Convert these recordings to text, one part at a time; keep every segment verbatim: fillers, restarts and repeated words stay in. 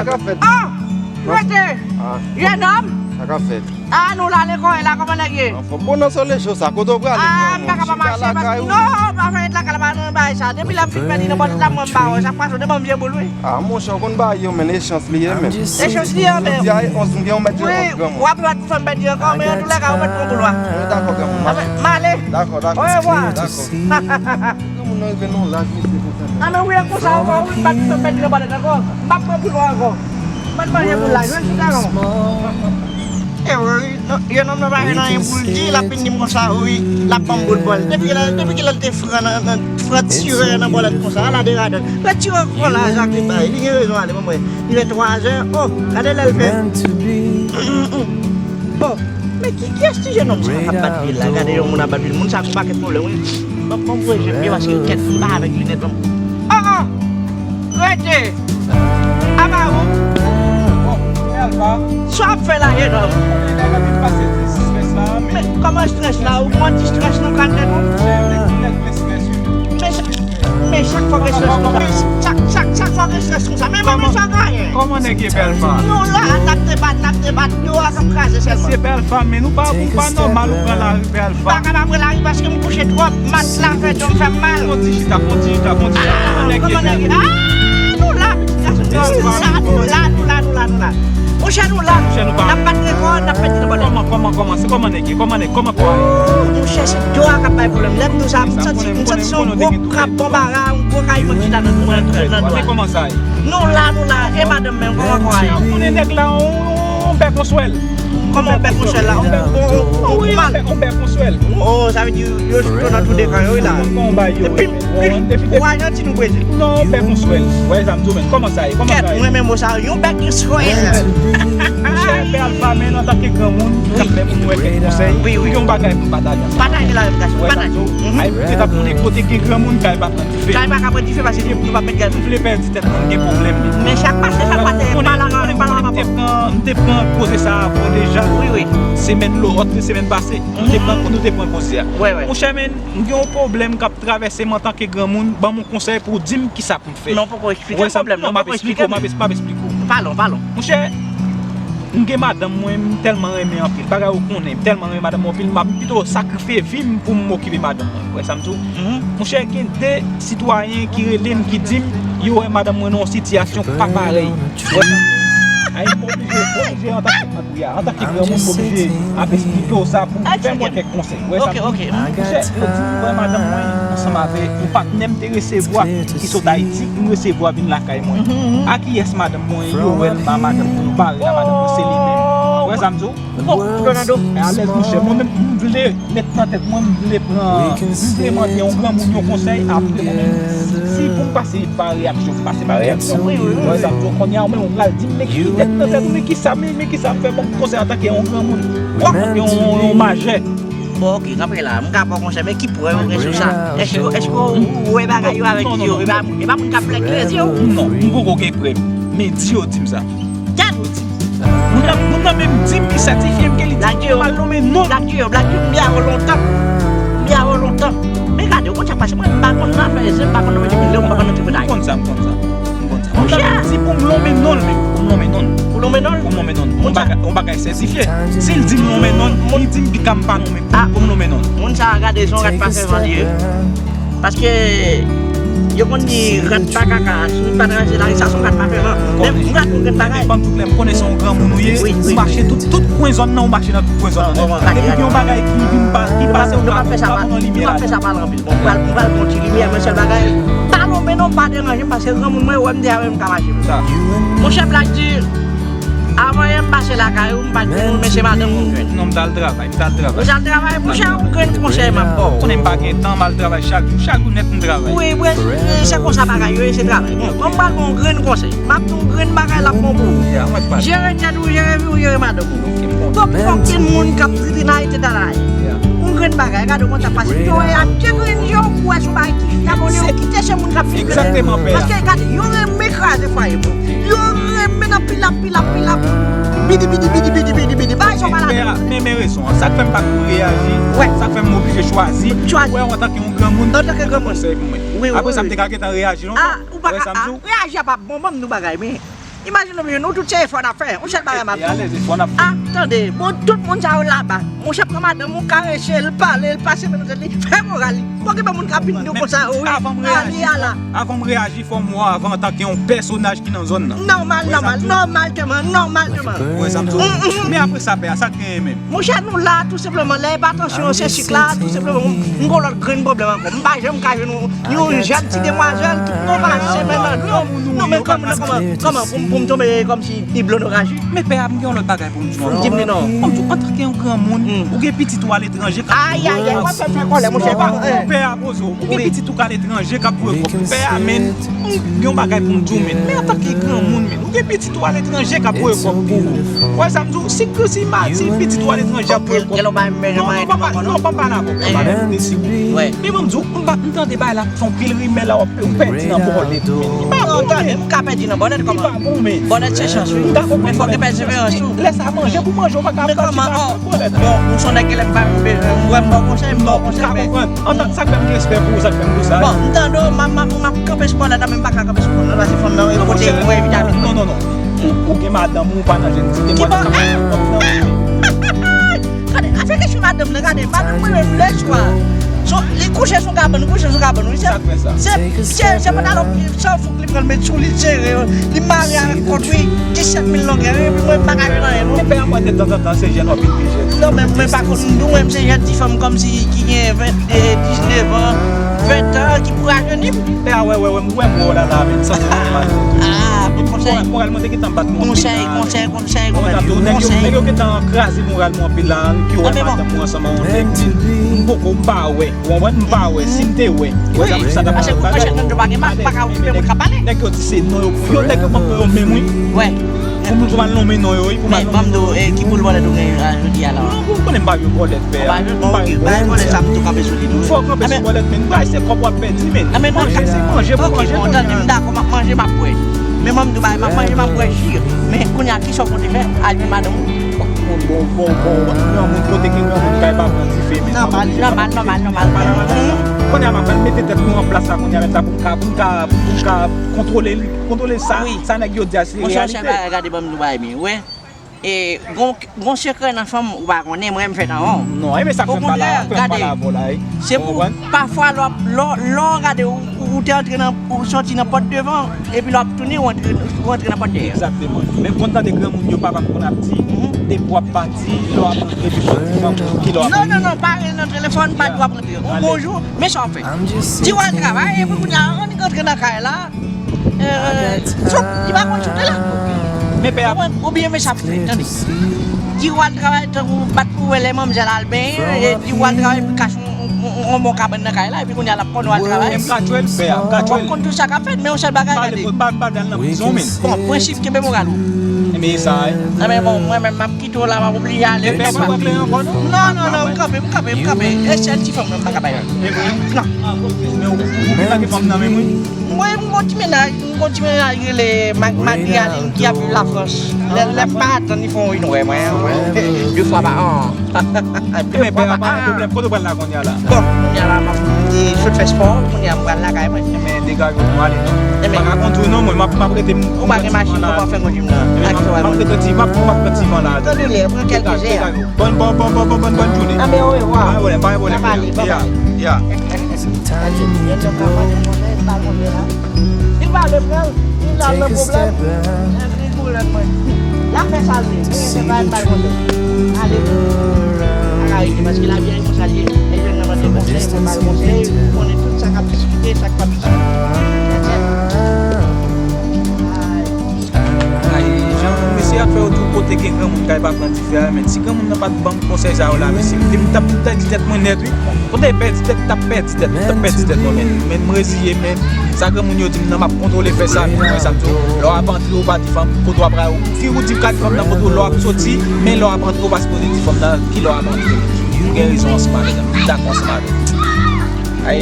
Sa k ap fèt? Ah! Rete! Ah. Jennonm! Sa k ap fèt? Ah, nou la lekòl la, kòman nèg ye? Anfòm. Bon, nan sole cho sa, kote w prale? Ah, m pa ka pa mache paske non, pa fè ret lakay la, pa nan bagay sa. Depi lè m fin pèdi nan bòt la, mwen m ba wè sa k pase, depi m vye boul wi. Ah, monchè, w konn bagay yo, men, e chans li ye, men. E chans li ye, men. Jodi a, e onz, m gen yon mèt je onz granmoun. Wi, w ap pran tout fanm pèdi ankò, men an tou lè ka, ou mèt pran boul la. Mwen dakò, granmoun, m ale. M ale. Dakò, dakò. Orevwa. Dakò. Granmoun nan rive nan laj, mesye, konsa. Ah, men wi, e konsa ankò, wi, m pa t fè pèdi nan balèt ankò. M pa pran boul ankò. M pa t manje boul la, jwenn sou talon. E wi, non, jennonm nan pa gen anyen pou l di, l ap vin di m konsa, wi, l ap ban m boul pa l. Depi kilè, depi kilè l te fran nan, nan, fran tirè nan bòlèt konsa, ala de radòt. Retire kò la, Jacques, li bay, li gen rezon ale, ban m wè. Li fè twa zè, oh, gade lè l fè. Bon, men ki, kiyès ti jennonm sa k ap bat pye l la? Gade yon moun ap bat pye l. Moun sa gon pakèt pwoblèm, wi. Ban m, ban m voye je m byen paske kèt m pa avèk linèt, ban m. Ah, ah! Rete! Apa ou? Bon, Elva. Sa w ap fè la, jennonm? Konnen nèg la vin pase ti strès la, men. Men, kòman strès la? Ou pran ti strès nan kàn tèt ou? Men, men, nèg plen strès, wi. Men sa, men chak fwa gen strès konsa. Chak, chak, chak fwa gen strès konsa. Men, men, men sa genyen. Kòman nèg ye, Belva? Nou la, n ap debat, n ap debat. Yo a k ap kraze sèlman. Mesye Belva, men nou pa, ou pa nòmal, ou pran lari, Belva. M pa ka pa pran lari paske m kouche twòp. Matla fè do m fè m mal. Fon ti chita, fon ti chita, fon ti chita. Kòman nèg ye, Belva? Ah, nou la, gason, nou la, nou la, nou la, nou la, nou la. Monchè, nou la. Monchè, nou pa. N ap bat rekò, n ap pèdi nan bòlèt. Kòman, kòman, kòman? Se kòman nèg ye? Kòman nèg, kòman kò a ye? Monchè, se do a k ap bay pwoblèm. Lè m di w sa, m santi, m santi se yon gwo krab, bon bara, yon gwo kayiman ki chita nan, nan, nan do a. Men kòman sa ye? Nou la, nou la. E madanm menm, kòman kò a ye? Ou konnen nèg la, on, on bèk, on swèl. Kòman on bèk, on swèl la? On bèk, on, on, on, wi, on bèk, on bèk, on swèl. Oh, sa vle di yo sou nan tou de kan yo, wi la. Epi, epi, ou Ajantin ou Brezil? Non, on bèk, on swèl. Wè, sa m di w menm. Kòman sa ye? Kòman sa ye? Kèt, mwen renmen mo sa, yon bèk, yon swèl. Monchè, Belva, men antanke granmoun, k ap fè moun wè kèk konsèy, wi, wi, gen yon bagay pou m pataje ansanm avè w. Pataje l avè m, gason, pataje. Wè, sa m di w, ay, ou te t ap konnen kote gen granmoun, kay pa pran dife. Kay pa ka pran dife paske se pou nou pa pèdi gaz. M vle pèdi tèt mwen, m gen pwoblèm, men. Men sa k pase, sa k pase, pale ansanm, pale ansanm. M te pran, m te pran koze sa a avè w deja. Wi, wi. Semèn lo, lòt semèn pase, nou te pran, nou te pran koze a. Wè, wè. Monchè, men, m gen yon pwoblèm k ap travèse m antanke granmoun, ban m yon konsèy pou w di m kisa pou m fè. Men w poko eksplike pwoblèm nan, w poko eksplike m. M ap eksplike w. Pale, pale. Monchè, m gen madanm mwen, m tèlman renmen anpil. Bagay ou konnen, m tèlman renmen madanm mwen anpil, m ap pito sakrifye vi m pou m okipe madanm mwen. Ou wè sa m di w? Monchè, gen de sitwayen ki rele m, ki di m, yo wè madanm mwen nan yon sitiyasyon k pa parèy. Ou wè sa m di w? Ay, m oblije, m oblije antanke granmoun, m oblije ap eksplike w sa pou w fè m wè kèk konsèy. Ou wè sa m di w? Monchè, yo di m, wè madanm mwen ansanm avè yon patnè m te resevwa ki sot Ayiti, m resevwa vin lakay mwen. A kiyès madanm mwen, yo wè l pa madanm mwen, yo pa wè l pa madanm mwen, se li menm. Ou wè sa m di w? Bon, Fernando. E alèz, monchè. Mwen menm, m vle met nan tèt mwen, m vle pran, m vle mande yon granmoun yon konsèy, apre mwen menm, si pou m pase pa reyaksyon, m pase pa reyaksyon. Wi, wi, wi. Wè sa m di w, kounye a, ou menm, ou pral di m, men ki tèt nan tèt ou, men kisa, men, men kisa m fè, ban m konsèy antanke yon granmoun. Wap, yon, yon majè. Bon, ok, kanpe la, m ka ba w konsèy, men ki prèv ou gen sou sa? Èske, èske ou wè bagay yo avèk je w? E pa, e pa moun k ap plèk lezye w? Non, m poko gen prèv, men di yo di m sa. Gad! Moun nan, moun nan menm di m, li sètifye m ke li di m pou m al nonmen non l. Black Joe, Black Joe, m byen avè w lontan. M byen avè w lontan. Men gade, ou konn sa k pase, mwen, m pa konn nan afè zen, m pa konn nan manje pil, m pa konn nan tripotay. M konn sa, m konn sa. M konn sa. Moun nan menm di pou m nonmen non l menm, pou m nonmen non l. Pou nonmen non l? Pou m nonmen non l. Yon bagay, yon bagay sètifye. Si l di m nonmen non l, li di m pika m pa nonmen pou, pou m nonmen non l. Moun sa a gade, se yon rat pa fè van li ye. Paske yo konn di rat pa kaka, si w pa traverse lari, sa se yon rat pa fè van. Men m rat yon grenn bagay. Depi tout lè m konnen se yon granmoun ou ye, ou mache tout, tout kwen zòn nan, ou mache nan tout kwen zòn nan. Depi gen yon bagay ki vin pa, ki pase, ou pa, ou pa pran limyè la. Bon, m pral, m pral pran ti limyè, men sèl bagay, pa lonmen non, pa deranje m, paske granmoun mwen wè m deja, men m ka mache. Monchè Black di, avan yè m pase lakay ou, m pa t di nou, men se madanm ou m jwenn. Non, m t al travay, m t al travay. Ou t al travay, monchè, yon grenn konsèy m ap ba w. Konnen m pa gen tan, m al travay chak jou, chak jou nèt m travay. Wi, wi, se konsa bagay yo ye, se travay. Bon, bon, m pral ba w yon grenn konsèy. M ap di w yon grenn bagay l ap bon pou ou. Jere tèt ou, jere vi w, jere madanm ou. Bon, fòk gen moun k ap trite nan Ayiti travay. Yon grenn bagay, gade w konn sa k pase. Yo wè ak de grenn je w, ou wè se yon bagay ki fè konnen yo kite se moun k ap vin trete. Paske gade, yo renmen kraze fwaye moun. Yo renmen nan pilap, pilap, pilap. Bidi, bidi, bidi, bidi, bidi, bidi. Bagay sa w pa ladan. Men, men rezon an. Sa k fè m pa t reyaji, sa k fè m oblije chwazi wè w antanke yon granmoun. Antanke granmoun. Konsèy pou mwen. Wi, wi, wi. Apre sa, m te ka gentan reyaji lontan. Ah, ou pa ka, ah, reyaji a pa bon, ban m di w bagay, men Imajine w, nou tout se efò n ap fè. Yon sèl bagay m ap di w. Ah, tande, bon, tout moun sa yo laba. Monchè, pran madanm ou, karese l, pale l, pase men nan tèt li, fè moral li. Poko gen moun k ap vin di w konsa, wi. Avan m reyaji, avan m reyaji, fò m wè w avan antanke yon pèsonaj ki nan zòn nan. Nòmal, nòmal, nòmal tèman, nòmal tèman. Wè sa m di w. Men apre sa, pè a, sa k genyen menm? Monchè, nou la, tou senpleman, lè ipatansyon, se sik la, tou senpleman, m gon lòt grenn pwoblèm ankò. M pa janm ka jwenn yon, yon jèn ti demwazèl ki pran senmenn nan dlo. Non, men kòman, kòman, kòman, pou m, pou m tonbe kòmsi Iblonoraji? Men pè a, m gen yon lòt bagay pou m di w ankò. Di m li non. Pou m di w, antanke yon granmoun, ou gen pitit ou aletranje k ap... Ayayay, w ap fè m fè kòlè, monchè. Pè a, poze w. Ou gen pitit ou k aletranje k ap voye kòb. Pè a, men, m gen yon bagay pou m di w, men. Men antanke granmoun, men, ou gen pitit ou aletranje k ap voye kòb pou ou. Wè sa m di w, si, si ma, si pitit ou aletranje ap voye kòb. Non, non, pa, pa, non, pa pale avè w, pa pale avè w de si. Men ban m di w, m pa, m tande bagay la, se yon pil rimè la, w ap, ou pèdi nan bòlèt, men. Li pa bon, men. M ka pèdi nan bòlèt kòman? Li pa bon, men. Bòlèt se chans, wi. M ta konprann. Men fòk gen pèseverans tou. Lè sa manje pou manje, ou pa ka pèdi nan bòlèt. Bon, ou se yon nèg ki lè m pa, m wè m ba w konsèy, m ba w konsèy, men. Antan, sa k fè m gen respè pou ou, sa k fè m di w sa. Bon, m tande w, m ap, m ap, m ap kanpe sou pòlèt la, men m pa ka kanpe sou pòlèt la, paske fanm nan yo pote mwen vitamin. Non, non, non. Ou, ou gen madanm ou, ou pa nan jèn ti demwazèl k ap fè kòb nan ou. Gade, afè kesyon madanm nan, gade, madanm mwen menm, lè swa, li kouche sou kabann, kouche sou kabann, wi, se, se, se, se pantalon san fouk li pran, l met sou li, l sere, li mare avèk kòd, wi, disèt mil longè, wi, epi mwen, m pa ka jwenn anyen, non. Men pè a, mwen, detanzantan, se jèn w ap vin pi jèn. Non, men mwen pa konn, m di w, mwen, m se jèn ti fanm kòmsi ki gen ven, e, diznèf an, ven an, ki pou rajeuni m. Pè a, wè, wè, wè, m wè, m wè w la, la, men, santi m mal. Ah, bon konsèy. Moral mwen te gentan bat mwen anpil la. Konsèy, konsèy, konsèy, konsèy. Nèg yo, nèg yo gentan kraze moral mwen anpil la, ki wè madanm mwen ansanm ak yon nèg, men m poko, m pa wè. Ou konprann? M pa wè, si m te wè. Wi, paske pou mwen, chak moun yo pa gen mal, m pa ka okipe moun k ap pale. Nèg yo di se non yo pou yo, nèg yo p ap non yo menm, wi. Wè. Pou moun, pou m al nonmen non yo, wi, pou m al nonmen non yo. Men, ban m di w, e, ki boul bòlèt ou gen, a, jodi a la? Non, ou konnen m pa jwe bòlèt, pè a. Ou pa jwe, bon, ok, bay bòlèt sa pou tou kanpe sou li tou. Fò w kanpe sou bòlèt, men, bay se kòb w ap pèdi, men. Manje, se manje pou manje, bon, tande, m dakò, m ap manje, m ap bwè. Men, ban m di w, bay, m ap manje, m ap bwè ji. Men, kounye a, kisa w konte fè? Al jwenn madanm ou? Bon, bon, bon, bon, granmoun, kote gen granmoun, kay pa pran dife, men. Nòmal, nòmal, nòmal, nòmal. Kounye a, m ap mete tèt mwen an plas la, kounye a, men sa pou m ka, pou m ka, pou m ka kontwole li, kontwole sa, sa nèg yo di a, se reyalite. Monchè, chèf, gade, ban m di w bagay byen, wi. E, gon, gon sekrè nan fanm, ou pa konnen, mwen, m fèt anvan w. Non, e, men sa k fè m pale, fè m pale avè w la, wi. Se pou, pafwa, lè w ap, lè w, lè w gade, ou, ou te antre nan, ou soti nan pòt devan, epi lè w ap tounen, ou antre, ou antre nan pòt dèyè. Egzakteman. Men m konn tande granmoun yo, papa m konn ap di, depi w ap pati, lè w ap antre, epi w ap di fanm, kilè w ap antre. Non, non, non, pa rele nan telefòn, pa di w ap antre. Yon bonjou, men sa w fè. Di w al travay, epi kounye a, annik antre nan kay la. Fòk li pa konn sou tele. Men pè a. Oubyen men sa pou fè, tande. Di w al travay tankou bat pou wè lè manmzèl al benyen, e di w al travay pou kache yon, yon, yon bon kabann nan kay la, epi kounye a l ap konnen w al travay. M ka tchwe l, pè a, m ka tchwe l. W ap konn tout sa k ap fèt, men yon sèl bagay, gade. M pa, m pa vle al nan prizon, men. Bon, prensip, kenbe moral ou. Enben, e sa, wi. Enben, bon, mwen menm, m ap kite w la, m ap oblije ale. Pè a, pa vle ankò, non? Non, non, non, m kanpe, m kanpe, m kanpe. E sèl ti fanm nan m pa ka bay. E vre? Non. Men ou, ou gen fanm nan menm, wi. Mwen, m gon ti mennaj, m gon ti mennaj rele Ma-, Madrialine ki ap viv Lafrans. Lè, lè m pa atann li fè yon rin wè mwen, de fwa pa an. Ebyen, pè a, pa gen pwoblèm. Kote w pral la kounye a la? Bon, kounye a la, m ap, m te sot fè spò, kounye a m pral lakay mwen. Ebyen, degaje w, nou ale non. M pa ka kondwi non, mwen, m ap, m ap rete, m, ou pa gen machin, kòman w ap fè kondwi m nan? Ebyen, m ap, m ap rete ti, m ap, m ap pran ti van la. Tande lè, pran kèlke zè. Degaje w. Bon, bon, bon, bon, bon, bonne journée. Anben, orevwa. Pa gen pwoblèm, pa gen pwoblèm. N ap pale, bye bye. Ya, ya. Li pa vle pran l, li la nan pwoblèm. Li boule mwen. L ap fè sa l vle. Mwen se pa l bay konsèy. Ale. Pa ka rete, paske lavi a e konsa l ye. E jèn nan mande konsèy, mwen ba l konsèy, ou konnen tout sa k ap diskite, sa k p ap diskite. Ay, jan mesye a fè yo di w kote gen granmoun kay pa pran dife a, men si granmoun nan pa t ban m konsèy sa yo la, mesye, m te, m t ap, m t ap di tèt mwen nèt, wi. Kote pèdi tèt, m t ap pèdi tèt, m t ap pèdi tèt mwen, men, men m reziye, men sa granmoun yo di m nan, m ap kontwole fè sa, men wè sa m di w, lè w ap antre, ou pa di fanm, kote w ap pral, ou, fi ou di ka di fanm nan kote w, lè w ap soti, men lè w ap antre, ou pa sipoze di fanm nan kilè w ap antre. Ou gen rezon ansanm avèk, m dakò ansanm avèk. Ay,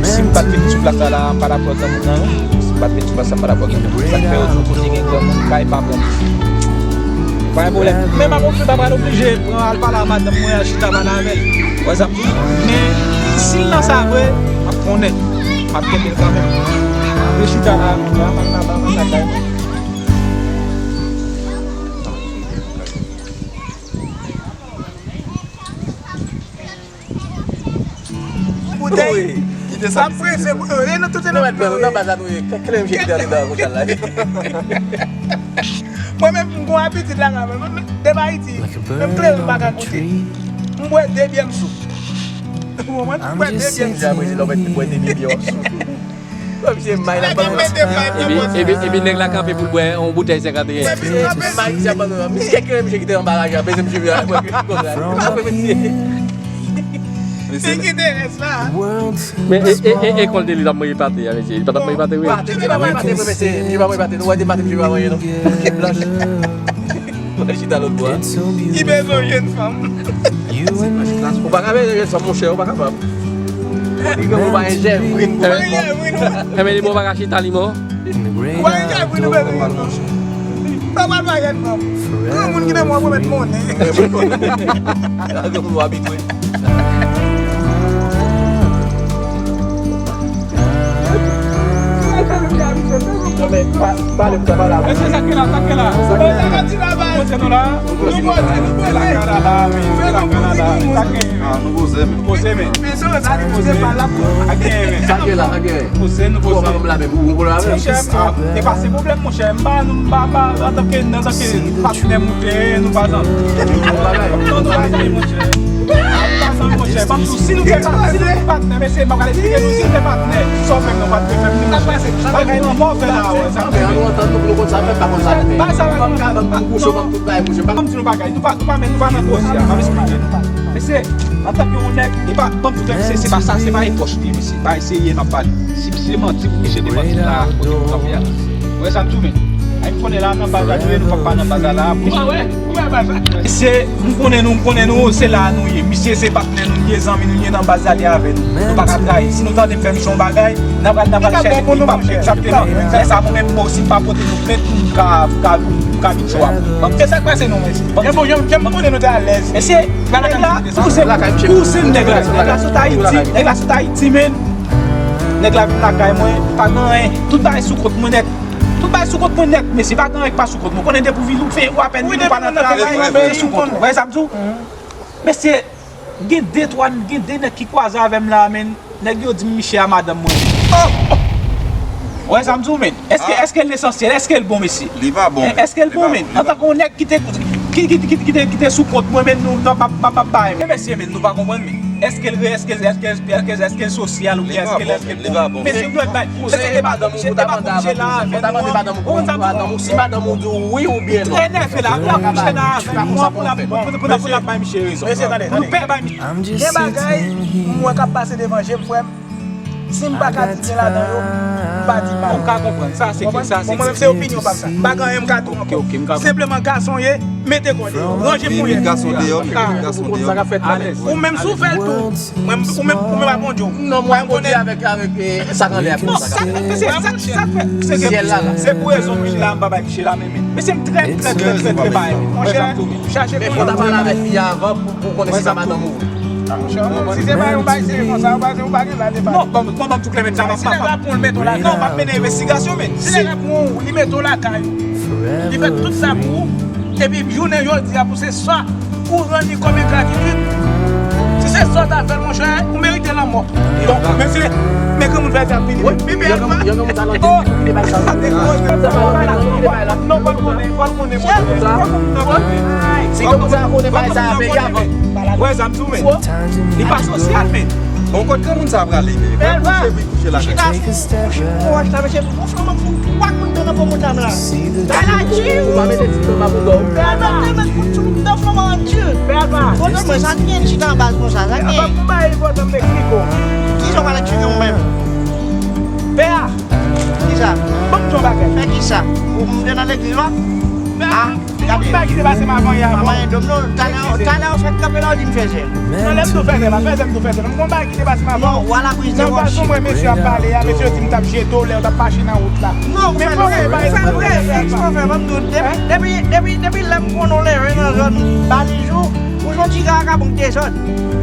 si m pa t vin sou plas la, la, m pa t ap wè granmoun nan, non. Si m pa t vin sou plas la, m pa t ap wè granmoun. Sa k fè yo di w kote gen granmoun, kay pa pran dife. Pa gen pwoblèm. Men m ap oblije, m ap pral oblije pran al pale a madanm mwen, al chita pale avè l. Wè sa m di w? Men, si l nan sa vre, m ap konnen. M ap kenbe l kanmenm. M ap rechita la, la, m ap, m ap, m ap lakay mwen. Wi. Kite sa. Ap prese pou yo. E nan tout se nan baz la nou ye. Kle misye kite andedan kounye a la. Mwen menm, m gon abitid la, mwen menm, depi Ayiti, menm kleren m pa ka goute. M bwè de byè m sou. Ou konprann? M bwè de byè m sou. Deja mwen se lè w mèt bwè de byè w ap sou. Misye may la ban. Epi, epi, epi nèg la kanpe pou l bwè yon boutèy senkant e en. Misye kite anba raje a, bezwen m swiv yo. Apre misye. Li kite rès la. Men e, e, e, e kòl de li t ap manje pate a, mesye. Li pa t ap manje pate, wi. Pate, misye pa manje pate, vre, mesye. Misye pa manje pate. Nou wè de pate, misye pa manje, non. Blanch. Mwen chita lòt bò a. Li bezwen jèn fanm. Ou pa ka bezwen jèn fanm, monchè, ou pa kapab. Ou di ke ou pa gen jèn vin pou jèn fanm. Enben, li bon, ou pa ka chita li mò. Ou pa gen jèn vin, ou bezwen jèn fanm. Sa pral pa jèn fanm. Granmoun ki nan mò pwomèt monnen. Granmoun w abitye. Mesye, sa k ye la, sa k ye la? Poze nou la. Sa k ye la? Poze men. Poze men. Sa k ye la, sa k ye? Poze nou, poze. Monchè, e pa se pwoblèm, monchè. M pa, m pa, pa, antanke, antanke patnè moute, nou pa zanmi. Non, nou pa zanmi, monchè. Monchè, ban m di w, si nou te pa, si nou te patnè, mesye, m ap gade eksplike nou, si nou te patnè, sa w fè m nan, w pa t dwe fè m ni, monchè. Bagay nan mò fè la, wè, sa fè. Ann nou antann nou pou nou konn sa fè, pa konn sa fè. Bagay sa, ban m ka, ban m ka, ban m di nou bagay, nou pa, nou pa, men nou pa nan koze a, m ap eksplike nou. Mesye, antanke yon nèg, e pa, ban m di w, mesye, se pa sa, se pa epòch li, mesye, pa eseye, m ap pale. Si, si se manti, ou oblije demanti la, kote nou kanpe a. Ou wè sa m di w, men? Ay, m konnen la, nan baz la, nou ye, nou p ap pa nan baz la, la. Ou pa wè? Ou wè baz la? Mesye, m konnen nou, m konnen nou, se la nou ye. Misye se patnè nou, nou ye zanmi, nou ye nan baz la, li avè nou. Nou pa ka trayi. Si nou tande m fè misye yon bagay, n a pral, n a pral chèche li, m p ap egzakteman. Lè sa, mwen menm, bon, si m pa pote nou plent, m ka, m ka, m ka vin cho ap. Se sa k pase nou, mesye. Jan bon, jan, jan m konnen nou te alèz. Mesye, nèg la, kouzen, kouzen nèg la, nèg la sot Ayiti, nèg la sot Ayiti, men. Nèg la vin lakay mwen, pa gen anyen. Tout bagay sou kont mwen nèt. Tout bagay sou kont mwen nèt, mesye. Pa gen anyen ki pa sou kont mwen. Ou konnen depi w vin, ou fè ou apèn vin, ou pa nan travay, se sou kont ou. Ou wè sa m di w? Mesye, gen de, twa, gen de nèg ki kwaze avè m la, men. Nèg yo di m miche a madanm mwen. Ou wè sa m di w, men? Èske, èske l esansyèl? Èske l bon, mesye? Li pa bon, men. Èske l bon, men? Antanke yon nèg ki te, ki, ki, ki, ki te, ki te sou kont mwen, men nou, nou, m ap, m ap, m ap bay, men. Men mesye, men nou pa konprann, men. Èske l re-, èske l, èske l, èske l, èske l sosyal oubyen èske l, èske l bon? Mesye, nou dwèt bay. Mesye, e pa, e pa pou misye la avè nou. Ou konn sa m di w? Si madanm ou di w wi oubyen non. Trè nève la, pou l ap kouche la avè nou, pou l ap, pou l ap, pou l ap bay misye rezon. Mesye, tande, tande. Nou pè bay misye. Gen bagay, m wè k ap pase devan je m, frè m. Si m pa ka di byen ladan yo, m pa di mal. Bon, m ka konprann. Sa se ke, sa se. Bon, mwen menm se opinyon pa m sa. M pa gen anyen m ka di w ankò. Senpleman gason ye, mete kòde yo. Ranje ponyèt. Gason deyò, gason deyò. Ou menm si w fè l tou. Mwen, ou menm, ou menm pa Bondye w. Non, mwen Bondye avèk, avèk, eh, sa k anlè a. Non, sa, sa, sa, sa k fè, se ke se pou rezon m vin la, m pa bay misye la, men, men. Mesye, m trè, trè, trè, trè, trè bay. Monchè, chache konnen. Men fò w ta pale avèk li avan pou, pou konnen si sa madanm ou vre. Si se pa yon bay serye konsa, ou pa, ou pa gen la depa. Non, bon, bon, bon, tout klè, men sa, si nèg la pran w, l mete w lakay. Non, m ap mennen envestigasyon, men. Si nèg la pran w, li mete w lakay. Li fè tout sa pou ou. Epi jounen jodi a, pou se sa ou rann li kòm engratitid. Si se sa w ta fè l, monchè, ou merite lanmò. Donk, mesye, men granmoun fè di ap vini. Wi, men pè Alfa. Yo gen moun talan di. Oh, sa te koz. Non, pa l konnen, pa l konnen. Si granmoun sa konnen bay sa a peyi avan. Wè, sa m di w, men. Li pa sosyal, men. Bon, kot granmoun sa prale, men. Pè Alfa. Kouche, wi, kouche lakay. Kouche pou wòch la, mesye. Ou flanman pou twa kout dan nan po moun dam la. Ala di. Ou pa mete ti dan nan bouda w. Pè Alfa, te met kout sou dan flanman an di. Pè Alfa. Bon, non, mwen, sa gen chita an baz konsa, sa gen. Papa, m bay vòt an Meksiko. Ki sa w pral eksplike ou menm? Pè a. Ki sa? Ban m di yon bagay. Fè ki sa? Ou m te nan legliz la? Pè a. Gade. Yon bagay ki te pase m avan yè a, bon. Pa manyen dlo m non. Talè, talè w fèk kanpe la, w di m fèzè. Non, lè m di w fèzè la, fèzè m di w fèzè la. M gon bagay ki te pase m avan. Non, w a la priz de wòch. Nan fason mwen mesye ap pale a, mesye di m t ap jete w lè w t ap mache nan wout la. Non, ou fè l vre, ou fè l vre, fè l vre, ban m di w. Depi, depi, depi lè m konnen w leve nan zòn Balizou, ou se yon ti vakabon k dezòd.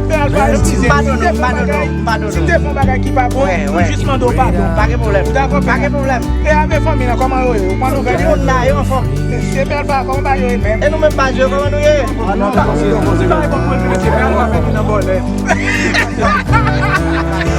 Pè Alfa, m di w, si m te fè yon bagay, si m te fè yon bagay ki pa bon, m jis mande w padon. Pa gen pwoblèm. Ou dakò, pè? Pa gen pwoblèm. E avè fanmi lan, kòman yo ye? Ou pran nouvèl yo? Tout moun la, yo anfòm. Se pè Alfa, kòman bagay yo ye menm? E nou menm baz yo, kòman nou ye? Ti bagay bon pou l vin, se pè Alfa fè vin nan bòlè.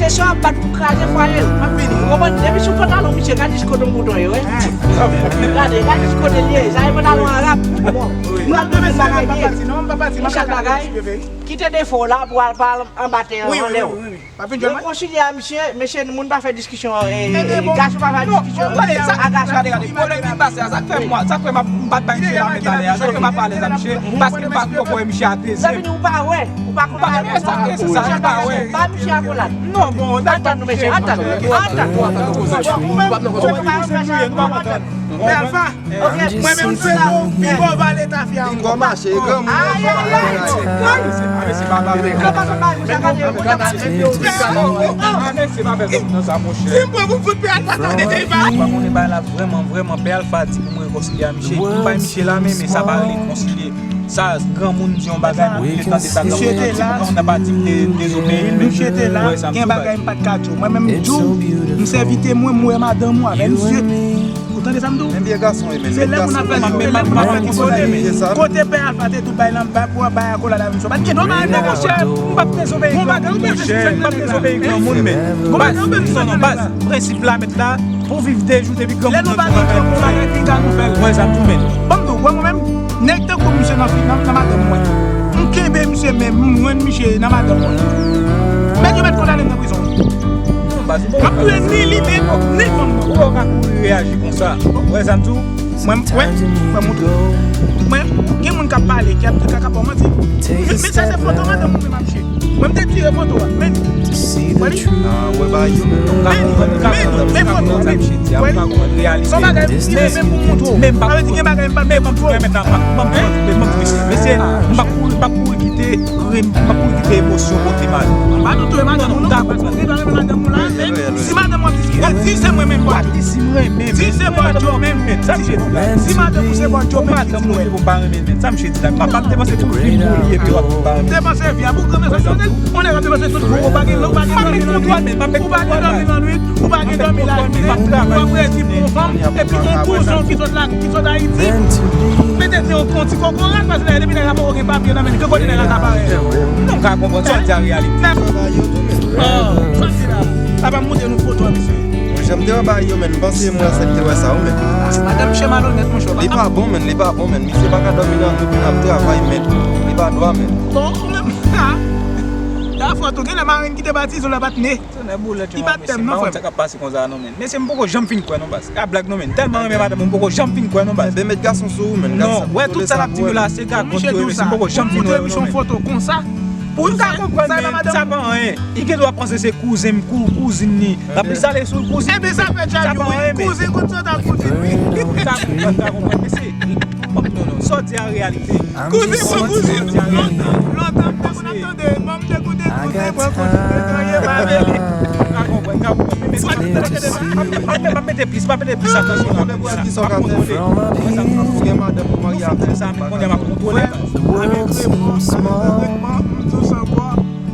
se sa w ap bat pou kraze fwaye l. Ou konprann? Depi sou pantalon misye, gade jis kote bouton yo, wi. Gade, gade jis kote l ye. Sa e pantalon arab. Bon, nou ap demen bagay vye. Yon sèl bagay, kite defo w la pou al pale anba teren anlè w. Rekonsilye a misye, mesye, moun pa fè diskisyon, eh, gason pa fè diskisyon a gason. Pwoblèm ki pase a, sa k fè mwen, sa k fè m ap, m pa t bay misye lame talè a, sa k fè m ap alèz a misye, paske m pa konprann misye a teze. Sa vini ou pa wè, ou pa konn bagay sa. Sa, sa, sa, m pa wè. Ba misye akolad. Non, bon, antann nou, mesye, antann, antann. Mwen menm se yon bingo vale tafya. Bingo mache, granmoun. Ay, ay, ay. Si m pran pou m fout pè a, sa tande deja. Ou pa konnen bagay la vrèman, vrèman, pè Alpha di pou m rekonsilye a misye. M bay misye lame, men sa pa rekonsilye. Sa, granmoun di yon bagay, pou li tande sa, granmoun nan di, granmoun nan pa di m de-, dezobeyi l, men misye te la, gen bagay m pa t ka di w. Mwen menm, m di w, m sèvite mwen, m wè madanm ou avè misye. Ou tande sa m di w? Men vye gason e men. Se lè moun ap fè, se lè moun ap fè ti kote, men kote pè Alpha te tou bay lan, bay pou bay akolad avè misye. Pa t gen dwa bay non, monchè. M p ap dezobeyi granmoun, monchè. M p ap dezobeyi granmoun, men. Baz, non, non, baz, prensip la, mèt la, pou viv de jou depi granmoun nan di yon bagay, yon bagay piga nou fè l. Mwen, sa m di w, men. Ban m di w, wè mwen menm, nèg tankou misye nan fi, nan, nan madanm mwen. M kenbe misye, men m jwenn misye nan madanm mwen. Nèg yo mèt kondane m nan prizon. Non, baz, bon. M ap touye ni li menm, ni fanm nan. Ou wè w ka kouri reyaji konsa. Ou wè sa m di w? Mwen, mwen, mwen montre w. Mwen, gen moun k ap pale, ki ap di kaka pa w manti. Men, men sa se foto madanm ou menm ap chè. Mwen, m te tire foto a. Men, wè li. Men, men, men foto a, men, wè li. Son bagay, m te menm pou montre w. Sa vle di gen bagay m pa t menm montre w. Mesye, m pa kouri, m pa kouri kite, m pa kouri kite emosyon pote mal. Pa nou touye madanm ou non. Paske ou gen dwa renmen madanm ou la, men si madanm ou ap diskite, di se mwen menm bòdjo. Di se bòdjo menm. Sa m chè di la. Si madanm ou se bòdjo menm ki di mwen. Pou m pa renmen l, men sa m chè di la. Papa m te panse tout vi pou li epi w ap di m pa renmen l. Te panse vi a pou granmèt sa sonnen. On nèg ap te panse tout vi ou pa gen, ou pa gen dòmi lannwit. Ou pa gen dòmi lannwit. Ou pa gen dòmi lajounen. W ap redi pou yon fanm. Epi yon kouzon ki sot la, ki sot Ayiti. Petèt se yon, yon ti kokorat, paske depi nèg la poko gen papye nan men li, ki kote nèg la ka parèt? Non, m ka konprann sa w di a reyalite. Oh, sa di la. Sa pa montre nou foto a, mesye. Bon, jan m te wè bagay yo, men, m panse mwen sèk te wè sa, wi, men. Madanm che malonèt, monchè. Li pa bon, men, li pa bon, men. Misye pa ka dòmi nan nou pou n ap travay, men. Li pa dwa, men. Bon, ou menm, ha? Da fwa tou, gen lè marenn ki te batize w la pa t ne. Tonè boulèt, li pa t tèm, non, frè m. Sa k ap pase konsa, non, men. Mesye, m poko janm fin kwè, non, baz. A blag, non, men. Tèlman renmen madanm, m poko janm fin kwè, non, baz. Ebyen, met gason sou ou, men. Non, wè tout sa l ap di yo la, se gagòt yo, mesye, m poko janm fin wè, non, men. Pou m ka konprann, men, sa pa anyen. Li gen dwa panse se kouzen m, kou-, kouzin li. L ap plis ale sou kouzin. Ebyen, sa fè djab, wi. Kouzen konn sot ak kouzin, wi. M ka konprann, m ka konprann, men se, non, non, sa w di a reyalite. Kouzen pran kouzin. Lontan, lontan, m te konn ap tande, bon, m te koute kouzen pran kouzin, te ganye pa avè li. M ka konprann, m ka konprann. Men, men, m ap mete plis, m ap mete plis atansyon la. M ap kontwole. Ou gen madanm pou marye avè l. Sa, men kounye a m ap kontwole. Avèk repo, avèk revètman, m di w sa ankò,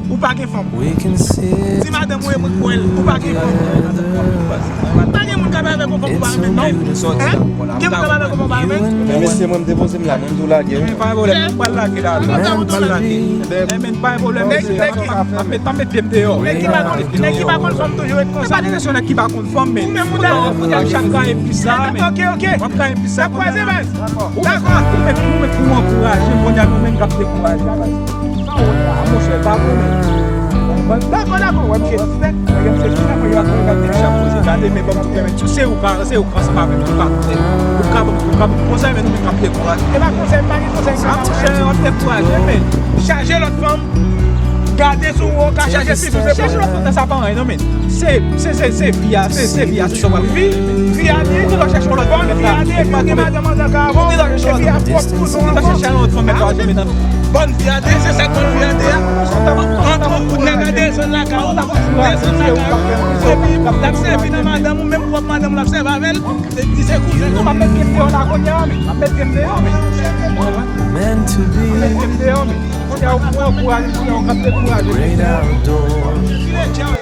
ou pa gen fanm. Di madanm ou e mwen kwè l, ou pa gen fanm. Pa gen moun k ap avèk yon fanm ou pa renmen, non? Hein? Gen moun k ap avèk yon fanm ou pa renmen? Men mesye, mwen m te poze m la, mwen m tou lage, wi. Men pa gen pwoblèm, m pral lage la, m pral lage. Men pa gen pwoblèm, mesye, m ap met, m ap met pye m deyò. Nèg ki pa konn, nèg ki pa konn fanm toujou ret konsa. Se pa de kesyon nèg ki pa konn fanm, men ou menm ou ta, ou ta chak ka enplis la, men. Ok, ok. W ap ka enplis la. N ap kwaze, baz. Dakò. Ou mèt, ou mèt pou ankouraje, kounye a nou menm k ap dekouraje a, baz. Sa w wè la, monchè, pa bon, men. Dakò, dakò, wè, m se fèt, mwen, m se fèt, mwen, y ap gade, m ap gade, men bon, tout, men, se ou ka, se ou ka ansanm avè m, ou ka, ou ka, ou ka, konsèy, men nou menm k ap dekouraje. E pa konsèy, pa gen konsèy, sa, monchè, w ap dekouraje, men. Chaje lòt fanm, gade sou ou, ka chaje fi sou se. Chaje lòt fanm nan sa pa anyen, non, men. Se, se, se, se vi a, se, se vi a, se sa w ap viv. Vi a de, ou te dwe chèche yon lòt fanm, men vi a de, pa gen madanm antan ka avè w, epi a pwòp kouzen w ankò. Ou te dwe chèche yon lòt fanm, men pa tonbe nan. Bòn vi a de, se sa k bòn vi a de a. Antre ou nèg a desann lakay ou, desann lakay ou, epi l ap sèvi nan madanm ou, menm pwòp madanm ou l ap sèvi avè l, li se kouzen. Non, m ap met pye m deyò la kounye a, men. M ap met pye m deyò, men. M ap met pye m deyò, men. Kounye a, ou ankouraje, kounye a, ou k ap dekouraje, men.